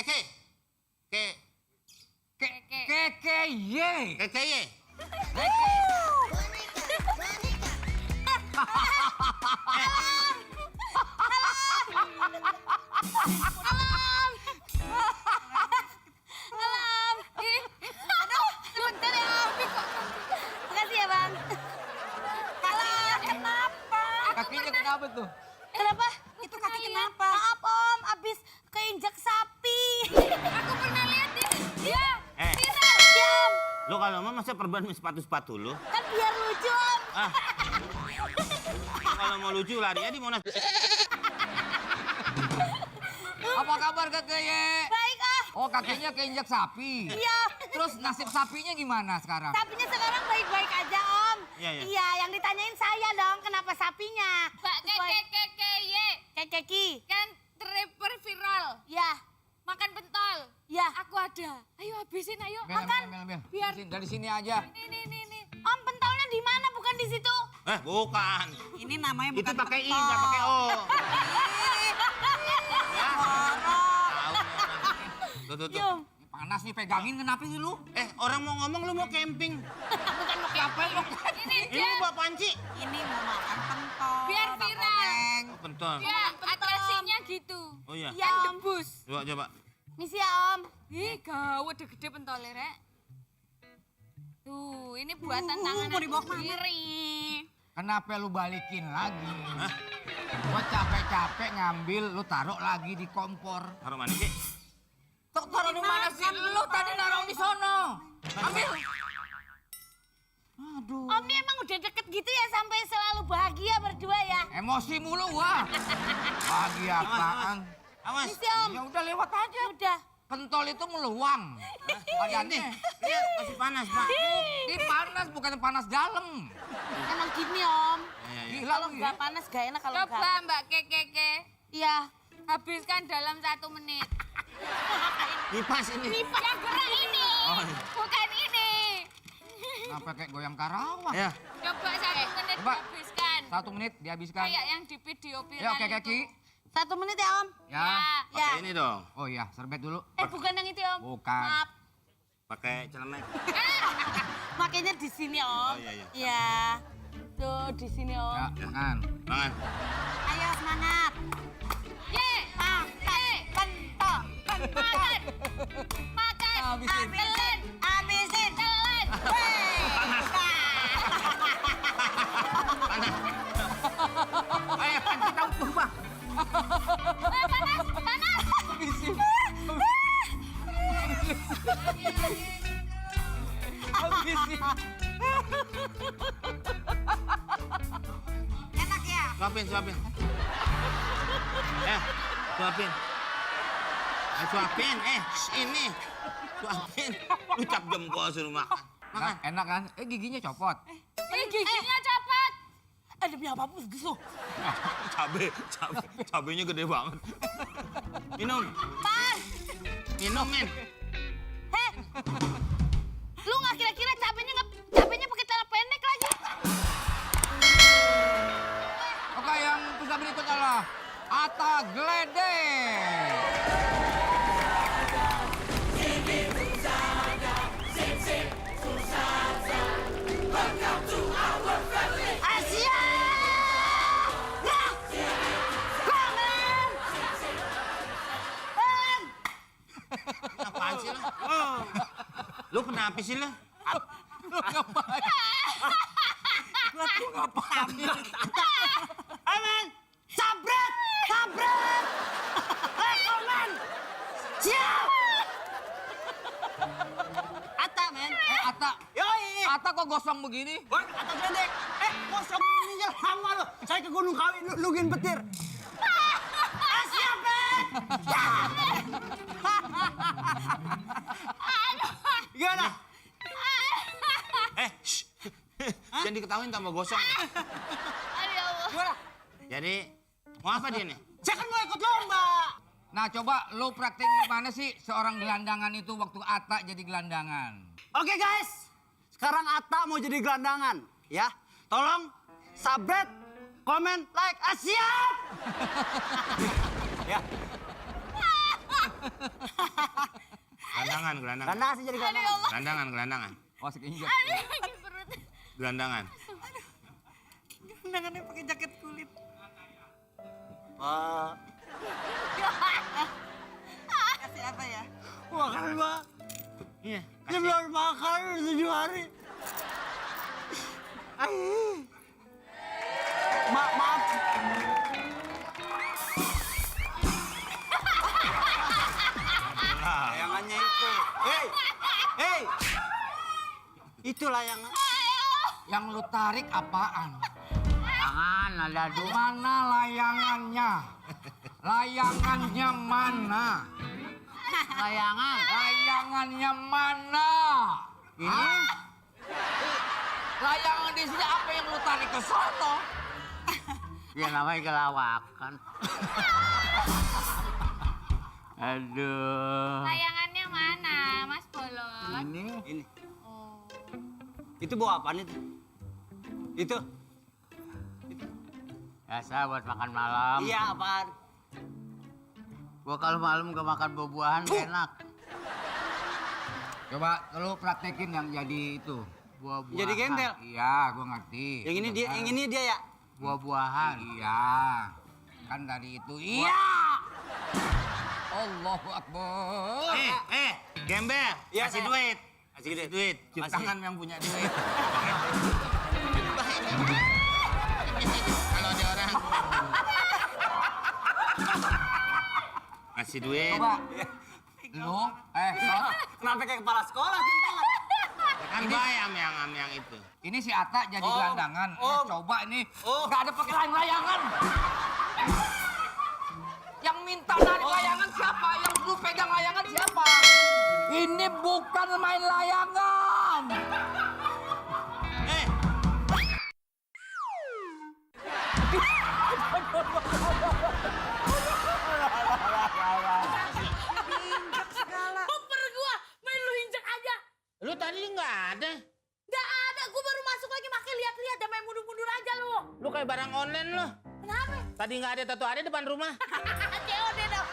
Keke. Kekeye. Kekeye. Sebentar ya, Om. Makasih ya, Bang. Kenapa? Kakinya kenapa tuh? Kenapa? Itu kaki kenapa? Maaf, Om. Abis keinjak sapi. Aku pernah lihat ini. Dia Eh, Diam. lu kalau mau masa perban sepatu-sepatu lu? Kan biar lucu, Om. Ah. Kalau mau lucu larinya di Monas. Apa kabar Kekeye? Baik, ah. Oh kakinya keinjak sapi. Iya. Terus nasib sapinya gimana sekarang? Sapinya sekarang baik-baik aja, Om. Iya, iya. Iya, yang ditanyain saya dong, kenapa sapinya? Mbak Kekeye. Kekeki. Kan tripper viral. Ya, Makan pentol. ya. Aku ada. Ayo habisin, ayo. Bel, Makan. Bel, Bel. Biar- Dari sini aja. Nih. Om, pentolnya di mana? Bukan di situ. Bukan. Ini namanya Itu pakai I, nggak pakai O. Ya. Tuh. Yum. Panas nih pegangin kenapa sih lu? Orang mau ngomong lu mau camping. Bukan mau camping. Ini Ini dia. bawa panci. Ini mau makan pentol. Biar viral. Pentol. Dia atrasinya gitu. Oh iya. Ya, Yang Om. debus. Coba. Misi ya, Om. Ih, gawat gede pentolnya, Rek. Tuh, ini buatan tangan mau dibawa aku sendiri. Kenapa lu balikin lagi? Gua capek-capek ngambil, lu taruh lagi di kompor. Taruh mana sih? Taruh di mana sih? Lu tadi naruh di sono. Ambil. Aduh. Om ini emang udah deket gitu ya sampai selalu bahagia berdua ya? Emosi mulu wah. Bahagia apaan? Awas. Misi, Om. Ya udah lewat aja. Udah. Pentol itu meluang. Badannya. Lihat, masih panas, Pak. Ini panas bukan panas dalam. Emang gini, Om. Iya. Gila Kalau lu nggak ya. panas gak enak kalau Coba nggak. Mbak Kekeke. Iya. Habiskan dalam 1 menit. Kipas ini. Yang gerak ini. Oh, iya. Bukan ini. Kenapa kayak goyang Karawang? Ya. Coba 1 menit Coba. dihabiskan. 1 menit dihabiskan. Kayak yang di video viral Ya oke itu. Keki. 1 menit ya, Om. Ya. Ya. Pakai ini dong. Oh iya, serbet dulu. Bukan yang itu, Om. Bukan. Maaf. Pakai celemek. Makanya di sini, Om. Oh, iya. Iya. Tuh, di sini, Om. Ya, makan. Tangan. Ayo semangat. Ye. Makan. Pentol. Makan. Makan. Habisin. Telan. Habisin. Telan. Ayo, kita ubah. Panas. Habisin. Habisin. Enak ya? Suapin. Suapin. Ini. Suapin. Lu cap jempol suruh makan. Makan. Enak kan? Giginya copot. Giginya copot. Demi apapun gitu. Cabenya gede banget. Minum. Pan. Minum, men. Lu nggak kira-kira cabenya pakai celana pendek lagi? Oke, yang bisa berikut adalah Atta Gledek. Asia! Ya! Bangun! Bangun! Apaan sih lu? Lu kenapa sih lu? Lu ngapain? Lu ngapain? Aman! Sabret! Sabret! Aman! Siap! Ata, men. Atta. Yoi! Atta kok gosong begini? Woi, Atta Gledek! Kosong ini aja lama lo. Saya ke Gunung Kawi, nulungin petir. Siap, men! Gimana? Shh. Jangan diketawain tambah gosong. Aduh ya Allah. Gimana? Jadi, mau apa dia nih? Saya kan mau ikut lomba. Nah coba lu praktek gimana sih seorang gelandangan itu waktu Atta jadi gelandangan? Oke guys, sekarang Atta mau jadi gelandangan. Ya, tolong subscribe, komen, like. Siap! Ya. Gelandangan. Gelandangan sih jadi gelandangan. Gelandangan. Oh, sekeinjak. Aduh, perut. Gelandangan. Gelandangannya pakai jaket kulit. Wah, Kasih apa ya? makan Mbak. Iya. Dia belum makan 7 hari. Maaf. Layangannya itu. Hei. Itu layangan. Yang lu tarik apaan? Jangan ada dua. Mana layangannya? Layangannya mana? Layangan. Layangannya mana? Ini. Layangan di sini apa yang lu tarik ke sono? Ya namanya gelawakan. Aduh. Layangannya mana, Mas Bolot? Ini. Oh. Itu bawa apaan itu? Itu. Biasa buat makan malam. Iya, apaan? Gua kalau malam gak makan buah-buahan enak. Coba lu praktekin yang jadi itu. Buah-buahan. Jadi gembel? Iya, gua ngerti. Yang ini dia ya? Buah-buahan. Iya. Kan tadi itu. Iya. Allahu Akbar. Gembel. Iya, Kasih saya. duit. Kasih duit. Cium Masih. tangan yang punya duit. Kalau ada orang. Kasih duit. Coba. Lu, Sok. Kenapa kayak kepala sekolah cium tangan? Kan bayam yang itu. Ini si Ata jadi Om, gelandangan. Om. Coba ini. Om. Nggak ada pakai layangan. Yang minta narik layangan siapa? Yang lu pegang layangan siapa? Ini bukan main layangan. Eh, Bumper gua, main lu injek aja. lu tadi nggak ada. Nggak ada, gua baru masuk lagi makin lihat-lihat dan main mundur-mundur aja lu. Lu kayak barang online lu. Kenapa? Tadi nggak ada, tato ada depan rumah. COD dong.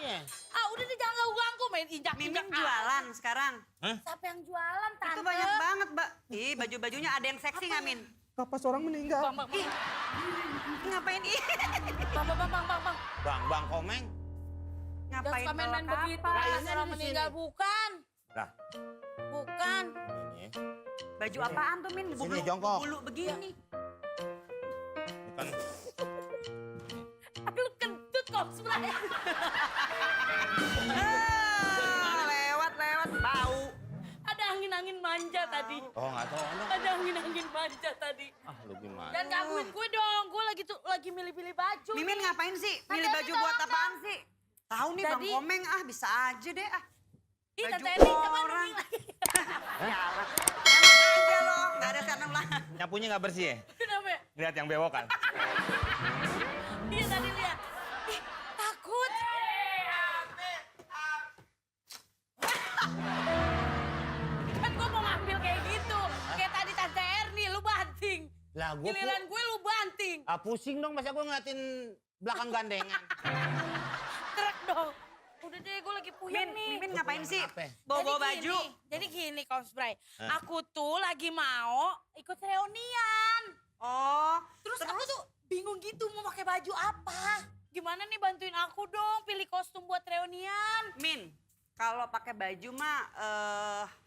Iya. Ah, udah deh jangan ganggu main injak-injak. Mimin jualan sekarang. Siapa yang jualan, Tante? Itu banyak banget, Mbak. Ih, baju-bajunya ada yang seksi nggak, Min? Kapas orang meninggal. Bang. Ih, ngapain ih? Bang Komeng. Ngapain Jangan main bawa begitu. kapas? Nah, ini Orang di meninggal sini. bukan. Lah, Bukan. ini Baju apaan tuh, Min? Sini, jongkok. Bulu begini. bukan. Aduh, kentut kok sebenarnya. Lewat, bau. Ada angin-angin manja tadi. Oh, nggak tahu. Ada angin-angin manja tadi. Ah, lu gimana? Dan gangguin gue dong. Gue lagi milih-pilih baju. Mimin nih. ngapain sih? Tante Milih baju Eni buat tolong apaan sih? Tahu nih Bang Tadi- Komeng, bisa aja deh ah. Ih, baju Tante Eni coba orang. nunjuk lagi. Jalan. Enak aja loh, nggak ada sana ulang. Nyapunya nggak bersih ya? Kenapa ya? Lihat yang bewokan. Iya tadi lihat. Ih, takut. Kan gue mau ngambil kayak gitu. Kayak tadi Tante Erni, lu banting. Lah, Giliran gue lu banting. pusing dong masa gue ngeliatin belakang gandengan. Trek dong. Udah deh, gue lagi puyeng nih. Mimin ngapain sih? Apa? Bawa-bawa Jadi baju. gini, Jadi gini, Kaos Bray. Hah? Aku tuh lagi mau ikut reunian. Oh, Terus aku tuh bingung gitu mau pakai baju apa. Gimana nih bantuin aku dong pilih kostum buat reunian. Min, kalau pakai baju mah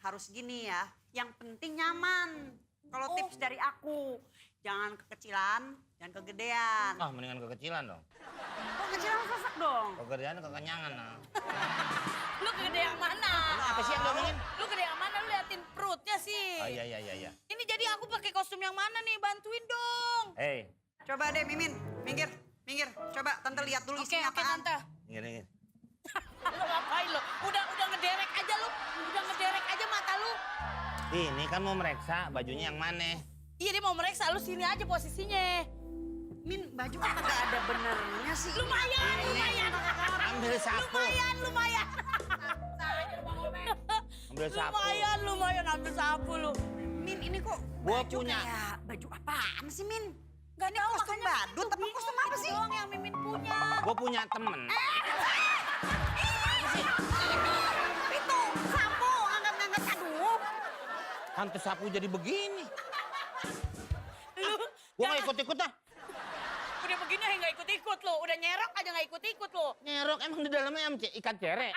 harus gini ya. Yang penting nyaman. Kalau Oh. tips dari aku, jangan kekecilan, jangan kegedean. Ah, mendingan kekecilan dong. Oh, kecilan sesak dong. Kegedean kekenyangan. Nah. Lu gede yang mana? Apa sih yang lo omongin? Lu gede yang mana? Lu liatin perutnya sih. Oh iya. Ini jadi aku pakai kostum yang mana nih? Bantuin dong. Hei, Coba deh Mimin, minggir. Coba Tante lihat dulu Oke, isinya oke apaan. Tante. ngiri. Lu ngapain lu? Udah ngederek aja lu. Udah ngederek aja mata lu. Ini kan mau mereksa bajunya yang mana? Iya dia mau mereksa lu sini aja posisinya. Min, baju kan kagak ada benernya sih. Lumayan. Ambil sapu. Lumayan. Ambil sapu. Lumayan ambil sapu lu. Min, ini kok Gua baju punya. kayak baju apaan sih, Min? Gak Ini kostum badut apa kostum apa sih? doang yang Mimin punya. Gue punya temen. sih? Itu sapu angkat-angkat aduh. Hantu sapu jadi begini. Lu Gua nggak ikut-ikut ah. udah begini aja nggak ikut-ikut lo. Udah nyerok aja nggak ikut-ikut lo. Nyerok emang di dalamnya ikan cere.